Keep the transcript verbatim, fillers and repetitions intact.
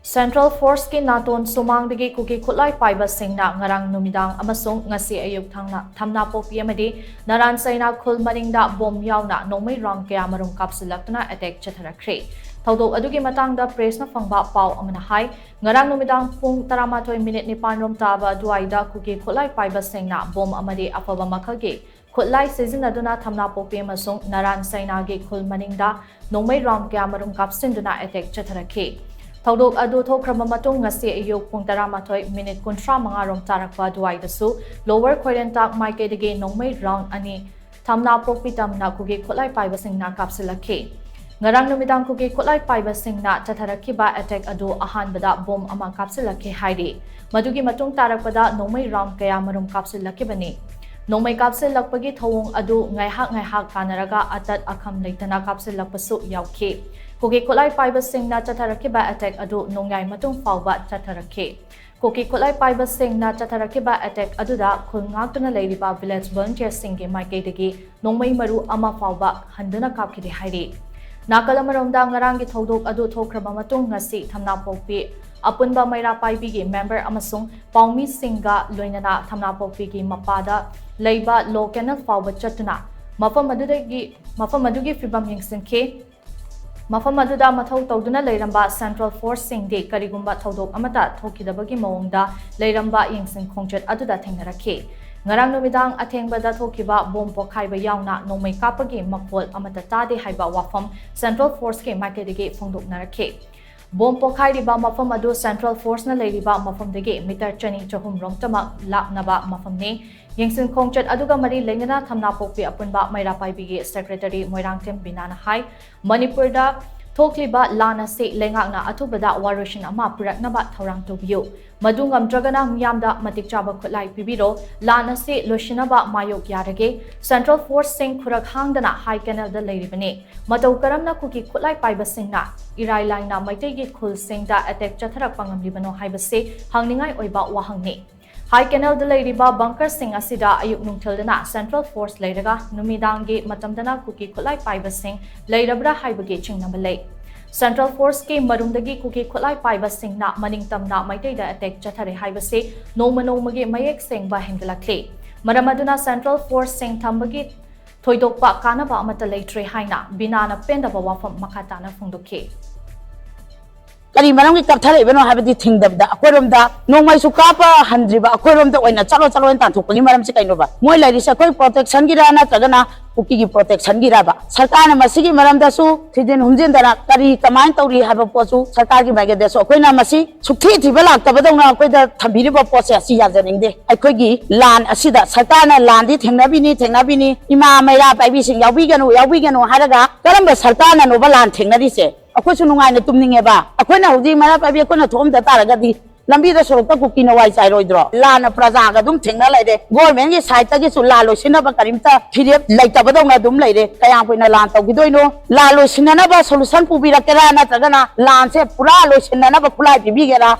Central Forceꯀꯤ ꯅꯥꯇꯣꯟ ꯁꯨꯃꯥꯡꯗꯒꯤ ꯀꯨꯀꯤ ꯈꯨꯠꯂꯥꯏ ꯄꯥꯏꯕꯁꯤꯡꯅ ꯉꯔꯥꯡ ꯅꯨꯃꯤꯗꯥꯡ ꯑꯃꯁꯨꯡ ꯉꯁꯤ ꯑꯌꯨꯛ ꯊꯪꯅ ꯊꯝꯅꯥꯄꯣꯛꯄꯤ ꯑꯃꯗꯤ ꯅꯔꯥꯟ ꯁꯩꯅꯥ ꯈꯨꯜ ꯃꯅꯤꯡꯗ ꯕꯣꯝ ꯌꯥꯎꯅ ꯅꯣꯡꯃꯩ round ꯀꯌꯥꯃꯔꯨꯝ ꯀꯥꯞꯁꯤꯜꯂꯛꯇꯨꯅ attack ꯆꯠꯊꯔꯛꯈ꯭ꯔꯦ꯫ ꯊꯧꯗꯣꯛ ꯑꯗꯨꯒꯤ ꯃꯇꯥꯡꯗ pressꯅ ꯐꯪꯕ ꯄꯥꯎ ꯑꯃꯅ ꯍꯥꯏ, ꯉꯔꯥꯡ ꯅꯨꯃꯤꯗꯥꯡ ꯄꯨꯡ ꯇꯔꯥꯃꯥꯊꯣꯏ ꯃꯤꯅꯤꯠ ꯅꯤꯄꯥꯟ ꯔꯣꯝ ꯇꯥꯕ ꯑꯗꯨꯋꯥꯏꯗ ꯀꯨꯀꯤ ꯈꯨꯠꯂꯥꯏ ꯄꯥꯏꯕꯁꯤꯡꯅ ꯕꯣꯝ ꯑꯃꯗꯤ ꯑꯐꯕ ꯃꯈꯜꯒꯤ ꯈꯨꯠꯂꯥꯏ ꯁꯤꯖꯤꯟꯅꯗꯨꯅ ꯊꯝꯅꯥꯄꯣꯛꯄꯤ ꯑꯃꯁꯨꯡ ꯅꯔꯥꯟ ꯁꯩꯅꯥꯒꯤ ꯈꯨꯜ ꯃꯅꯤꯡꯗ ꯅꯣꯡꯃꯩ round ꯀꯌꯥꯃꯔꯨꯝ ꯀꯥꯞꯁꯤꯟꯗꯨꯅ attack ꯆꯠꯊꯔꯛꯈꯤ꯫ ꯊꯧꯗꯣꯛ ꯑꯗꯨ ꯊꯣꯛꯈ꯭ꯔꯕ ꯃꯇꯨꯡ ꯉꯁꯤ ꯑꯌꯨꯛ ꯄꯨꯡ ꯇꯔꯥꯃꯥꯊꯣꯏ ꯃꯤꯅꯤꯠ ꯀꯨꯟꯊ꯭ꯔꯥ ꯃꯉꯥ ꯔꯣꯝ ꯇꯥꯔꯛꯄ ꯑꯗꯨꯋꯥꯏꯗꯁꯨ Lower ꯈꯣꯏꯔꯦꯟꯇꯥꯛ ꯃꯥꯏꯀꯩꯗꯒꯤ ꯅꯣꯡꯃꯩ round ꯑꯅꯤ ꯊꯝꯅꯥꯄꯣꯛꯄꯤ ꯇꯝꯅ ꯀꯨꯀꯤ ꯈꯨꯠꯂꯥꯏ ꯄꯥꯏꯕꯁꯤꯡꯅ ꯀꯥꯞꯁꯤꯜꯂꯛꯈꯤ꯫ ꯉꯔꯥꯡ ꯅꯨꯃꯤꯗꯥꯡ ꯀꯨꯀꯤ ꯈꯨꯠꯂꯥꯏ ꯄꯥꯏꯕꯁꯤꯡꯅ ꯆꯠꯊꯔꯛꯈꯤꯕ attack ꯑꯗꯨ ꯑꯍꯥꯟꯕꯗ ꯕꯣꯝ ꯑꯃ ꯀꯥꯞꯁꯤꯜꯂꯛꯈꯤ ꯍꯥꯏꯔꯤ꯫ ꯃꯗꯨꯒꯤ ꯃꯇꯨꯡ ꯇꯥꯔꯛꯄꯗ ꯅꯣꯡꯃꯩ round ꯀꯌꯥꯃꯔꯨꯝ ꯀꯥꯞꯁꯤꯜꯂꯛꯈꯤꯕꯅꯤ꯫ ꯅꯣꯡꯃꯩ ꯀꯥꯞꯁꯤꯜꯂꯛꯄꯒꯤ ꯊꯧꯑꯣꯡ ꯑꯗꯨ ꯉꯥꯏꯍꯥꯛ ꯉꯥꯏꯍꯥꯛ ꯀꯥꯟꯅꯔꯒ ꯑꯇꯠ ꯑꯈꯝ ꯂꯩꯇꯅ ꯀꯥꯞꯁꯤꯜꯂꯛꯄꯁꯨ ꯌꯥꯎꯈꯤ꯫ ꯀꯨꯀꯤ ꯈꯨꯠꯂꯥꯏ ꯄꯥꯏꯕꯁꯤꯡꯅ ꯆꯠꯊꯔꯛꯈꯤꯕ attack ꯑꯗꯨ ꯅꯣꯡꯌꯥꯏ ꯃꯇꯨꯡ ꯐꯥꯎꯕ ꯆꯠꯊꯔꯛꯈꯤ꯫ ꯀꯨꯀꯤ ꯈꯨꯠꯂꯥꯏ ꯄꯥꯏꯕꯁꯤꯡꯅ ꯆꯠꯊꯔꯛꯈꯤꯕ attack ꯑꯗꯨꯗ ꯈꯨꯜ ꯉꯥꯛꯇꯨꯅ ꯂꯩꯔꯤꯕ village volunteerꯁꯤꯡꯒꯤ ꯃꯥꯏꯀꯩꯗꯒꯤ ꯅꯣꯡꯃꯩ ꯃꯔꯨ ꯑꯃ ꯐꯥꯎꯕ ꯍꯟꯗꯨꯅ ꯀꯥꯞꯈꯤꯗꯦ ꯍꯥꯏꯔꯤ꯫ ꯅꯥꯀꯜ ꯑꯃꯔꯣꯝꯗ ꯉꯔꯥꯡꯒꯤ ꯊꯧꯗꯣꯛ ꯑꯗꯨ ꯊꯣꯛꯈ꯭ꯔꯕ ꯃꯇꯨꯡ ꯉꯁꯤ ꯊꯝꯅꯥꯄꯣꯛꯄꯤ ꯑꯄꯨꯟꯕ ꯃꯩꯔꯥ ꯄꯥꯏꯕꯤꯒꯤ member ꯑꯃꯁꯨꯡ ꯄꯥꯎꯃꯤꯁꯤꯡꯒ ꯂꯣꯏꯅꯅ ꯊꯝꯅꯥꯄꯣꯛꯄꯤꯒꯤ ꯃꯄꯥꯗ ꯂꯩꯕ Low Canal ꯐꯥꯎꯕ ꯆꯠꯇꯨꯅ ꯃꯐꯝ ꯑꯗꯨꯗꯒꯤ, ꯃꯐꯝ ꯑꯗꯨꯒꯤ ꯐꯤꯕꯝ ꯌꯦꯡꯁꯤꯟꯈꯤ꯫ ꯃꯐꯝ ꯑꯗꯨꯗ ꯃꯊꯧ ꯇꯧꯗꯨꯅ ꯂꯩꯔꯝꯕ Central Forceꯁꯤꯡꯗꯤ ꯀꯔꯤꯒꯨꯝꯕ ꯊꯧꯗꯣꯛ ꯑꯃꯠꯇ ꯊꯣꯛꯈꯤꯗꯕꯒꯤ ꯃꯑꯣꯡꯗ ꯂꯩꯔꯝꯕ ꯌꯦꯡꯁꯤꯟ ꯈꯣꯡꯆꯠ ꯑꯗꯨꯗ ꯊꯦꯡꯅꯔꯛꯈꯤ꯫ ꯉꯔꯥꯡ ꯅꯨꯃꯤꯗꯥꯡ ꯑꯊꯦꯡꯕꯗ ꯊꯣꯛꯈꯤꯕ ꯕꯣꯝ ꯄꯣꯈꯥꯏꯕ ꯌꯥꯎꯅ ꯅꯣꯡꯃꯩ ꯀꯥꯞꯄꯒꯤ ꯃꯈꯣꯜ ꯑꯃꯠꯇ ꯇꯥꯗꯦ ꯍꯥꯏꯕ ꯋꯥꯐꯝ Central Forceꯀꯤ ꯃꯥꯏꯀꯩꯗꯒꯤ ꯐꯣꯡꯗꯣꯛꯅꯔꯛꯈꯤ꯫ ꯕꯣꯝ ꯄꯣꯈꯥꯏꯔꯤꯕ ꯃꯐꯝ ꯑꯗꯨ Central Forceꯅ ꯂꯩꯔꯤꯕ ꯃꯐꯝꯗꯒꯤ meter ꯆꯅꯤ ꯆꯍꯨꯝ ꯔꯣꯝꯇꯃꯛ ꯂꯥꯞꯅꯕ ꯃꯐꯝꯅꯤ꯫ ꯌꯦꯡꯁꯤꯟ ꯈꯣꯡꯆꯠ ꯑꯗꯨꯒ ꯃꯔꯤ ꯂꯩꯅꯅ ꯊꯝꯅꯥꯄꯣꯛꯄꯤ ꯑꯄꯨꯟꯕ ꯃꯩꯔꯥ ꯄꯥꯏꯕꯤꯒꯤ secretary ꯃꯣꯏꯔꯥꯡꯊꯦꯝ ꯕꯤꯅꯥꯅ ꯍꯥꯏ, ꯃꯅꯤꯄꯨꯔꯗ ꯊꯣꯛꯂꯤꯕ ꯂꯥꯟ ꯑꯁꯤ ꯂꯩꯉꯥꯛꯅ ꯑꯊꯨꯕꯗ ꯋꯥꯔꯣꯏꯁꯤꯟ ꯑꯃ ꯄꯨꯔꯛꯅꯕ ꯊꯧꯔꯥꯡ ꯇꯧꯕꯤꯌꯨ꯫ ꯃꯗꯨ ꯉꯝꯗ꯭ꯔꯒꯅ ꯃꯤꯌꯥꯝꯗ ꯃꯇꯤꯛ ꯆꯥꯕ ꯈꯨꯠꯂꯥꯏ ꯄꯤꯕꯤꯔꯣ꯫ ꯂꯥꯟ ꯑꯁꯤ ꯂꯣꯏꯁꯤꯟꯅꯕ ꯃꯥꯌꯣꯛ ꯌꯥꯔꯒꯦ꯫ Central Forceꯁꯤꯡ ꯈꯨꯔꯛ ꯍꯥꯡꯗꯅ High Canalꯗ ꯂꯩꯔꯤꯕꯅꯤ꯫ ꯃꯇꯧ ꯀꯔꯝꯅ ꯀꯨꯀꯤ ꯈꯨꯠꯂꯥꯏ ꯄꯥꯏꯕꯁꯤꯡꯅ ꯏꯔꯥꯏ ꯂꯥꯏꯅ ꯃꯩꯇꯩꯒꯤ ꯈꯨꯜꯁꯤꯡꯗ attack ꯆꯠꯊꯔꯛꯄ ꯉꯝꯂꯤꯕꯅꯣ ꯍꯥꯏꯕꯁꯤ ꯍꯪꯅꯤꯡꯉꯥꯏ ꯑꯣꯏꯕ ꯋꯥꯍꯪꯅꯤ꯫ High Canalꯗ ꯂꯩꯔꯤꯕ bunkerꯁꯤꯡ ꯑꯁꯤꯗ ꯑꯌꯨꯛ ꯅꯨꯡꯊꯤꯜꯗꯅ Central Force ꯂꯩꯔꯒ ꯅꯨꯃꯤꯗꯥꯡꯒꯤ ꯃꯇꯝꯗꯅ ꯀꯨꯀꯤ ꯈꯨꯠꯂꯥꯏ ꯄꯥꯏꯕꯁꯤꯡ ꯂꯩꯔꯕ꯭ꯔꯥ ꯍꯥꯏꯕꯒꯤ ꯆꯤꯡꯅꯕ ꯂꯩ꯫ ꯁꯦꯟꯇ꯭ꯔꯦꯜ ꯐꯣꯔꯁꯀꯤ ꯃꯔꯨꯝꯗꯒꯤ ꯀꯨꯀꯤ ꯈꯨꯠꯂꯥꯏ ꯄꯥꯏꯕꯁꯤꯡꯅ ꯃꯅꯤꯡ ꯇꯝꯅ ꯃꯩꯇꯩꯗ ꯑꯦꯇꯦꯛ ꯆꯠꯊꯔꯦ ꯍꯥꯏꯕꯁꯤ ꯅꯣꯡꯃ ꯅꯣꯡꯃꯒꯤ ꯃꯌꯦꯛ ꯁꯦꯡꯕ ꯍꯦꯟꯒꯠꯂꯛꯂꯤ꯫ ꯃꯔꯝ ꯑꯗꯨꯅ ꯁꯦꯟꯇ꯭ꯔꯦꯜ ꯐꯣꯔꯁꯁꯤꯡ ꯊꯝꯕꯒꯤ ꯊꯣꯏꯗꯣꯛꯄ ꯀꯥꯟꯅꯕ ꯑꯃꯠꯇ ꯂꯩꯇ꯭ꯔꯦ ꯍꯥꯏꯅ ꯕꯤꯅꯥꯅ ꯄꯦꯟꯗꯕ ꯋꯥꯐꯝ ꯃꯈꯥ ꯇꯥꯅ ꯐꯣꯡꯗꯣꯛꯈꯤ꯫ ꯀꯔꯤ ꯃꯔꯝꯒꯤ ꯀꯞꯊꯔꯛꯏꯕꯅꯣ ꯍꯥꯏꯕꯗꯤ ꯊꯤꯡꯗꯕꯗ ꯑꯩꯈꯣꯏꯔꯣꯝꯗ ꯅꯣꯡꯃꯩꯁꯨ ꯀꯥꯞꯄ ꯍꯟꯗ꯭ꯔꯤꯕ ꯑꯩꯈꯣꯏꯔꯣꯝꯗ ꯑꯣꯏꯅ ꯆꯠꯂꯣ ꯆꯠꯂꯣꯅ ꯇꯥꯟꯊꯣꯛꯄꯒꯤ ꯃꯔꯝꯁꯤ ꯀꯩꯅꯣꯕ? ꯃꯣꯏ ꯂꯩꯔꯤꯁꯦ ꯑꯩꯈꯣꯏ ꯄ꯭ꯔꯣꯇꯦꯛꯁꯟꯒꯤꯔ ꯅꯠꯇ꯭ꯔꯒꯅ ꯀꯨꯀꯤꯒꯤ ꯄ꯭ꯔꯣꯇꯦꯛꯁꯟꯒꯤꯔꯕ? ꯁꯔꯀꯥꯔꯅ ꯃꯁꯤꯒꯤ ꯃꯔꯝꯗꯁꯨ ꯊꯤꯖꯤꯟ ꯍꯨꯝꯖꯤꯟꯗꯅ ꯀꯔꯤ ꯀꯃꯥꯏꯅ ꯇꯧꯔꯤ ꯍꯥꯏꯕ ꯄꯣꯠꯁꯨ ꯁꯔꯀꯥꯔꯒꯤ ꯃꯥꯏꯀꯩꯗꯁꯨ ꯑꯩꯈꯣꯏꯅ ꯃꯁꯤ ꯁꯨꯛꯊꯤ ꯊꯤꯕ ꯂꯥꯛꯇꯕꯗꯧꯅ ꯑꯩꯈꯣꯏꯗ ꯊꯝꯕꯤꯔꯤꯕ ꯄꯣꯠꯁꯦ ꯑꯁꯤ ꯌꯥꯖꯅꯤꯡꯗꯦ꯫ ꯑꯩꯈꯣꯏꯒꯤ ꯂꯥꯟ ꯑꯁꯤꯗ ꯁꯔꯀꯥꯔꯅ ꯂꯥꯟꯗꯤ ꯊꯦꯡꯅꯕꯤꯅꯤ ꯊꯦꯡꯅꯕꯤꯅꯤ, ꯏꯃꯥ ꯃꯩꯔꯥ ꯄꯥꯏꯕꯤꯁꯤꯡ ꯌꯥꯎꯕꯤꯒꯅꯨ ꯌꯥꯎꯕꯤꯒꯅꯨ ꯍꯥꯏꯔꯒ ꯀꯔꯝꯕ ꯁꯔꯀꯥꯔꯅꯅꯣꯕ ꯂꯥꯟ ꯊꯦꯡꯅꯔꯤꯁꯦ? ꯑꯩꯈꯣꯏꯁꯨ ꯅꯨꯡꯉꯥꯏꯅ ꯇꯨꯝꯅꯤꯡꯉꯦꯕ꯫ ꯑꯩꯈꯣꯏꯅ ꯍꯧꯖꯤꯛ ꯃꯩꯔꯥ ꯄꯥꯏꯕꯤ ꯑꯩꯈꯣꯏꯅ ꯊꯣꯛꯑꯝꯗ ꯇꯥꯔꯒꯗꯤ ꯂꯝꯕꯤꯗ ꯁꯣꯔꯣꯛꯇ ꯀꯨꯀꯤ ꯅꯋꯥꯏ ꯆꯥꯏꯔꯣꯏꯗ꯭ꯔꯣ? ꯂꯥꯟꯅ ꯄ꯭ꯔꯖꯥꯒ ꯑꯗꯨꯝ ꯊꯦꯡꯅ ꯂꯩꯔꯦ꯫ ꯒꯣꯔꯃꯦꯟꯒꯤ ꯁꯥꯏꯠꯇꯒꯤꯁꯨ ꯂꯥꯟ ꯂꯣꯏꯁꯤꯟꯅꯕ ꯀꯔꯤꯝꯇ ꯐꯤꯔꯦꯞ ꯂꯩꯇꯕꯗꯧꯅ ꯑꯗꯨꯝ ꯂꯩꯔꯦ꯫ ꯀꯌꯥꯝ ꯀꯨꯏꯅ ꯂꯥꯟ ꯇꯧꯈꯤꯗꯣꯏꯅꯣ? ꯂꯥꯟ ꯂꯣꯏꯁꯤꯟꯅꯅꯕ ꯁꯣꯂꯨꯁꯟ ꯄꯨꯕꯤꯔꯛꯀꯦꯔꯥ ꯅꯠꯇ꯭ꯔꯒꯅ ꯂꯥꯟꯁꯦ ꯄꯨꯔꯥ ꯂꯣꯏꯁꯤꯟꯅꯅꯕ ꯈꯨꯠꯂꯥꯏ ꯄꯤꯕꯤꯒꯦꯔꯥ?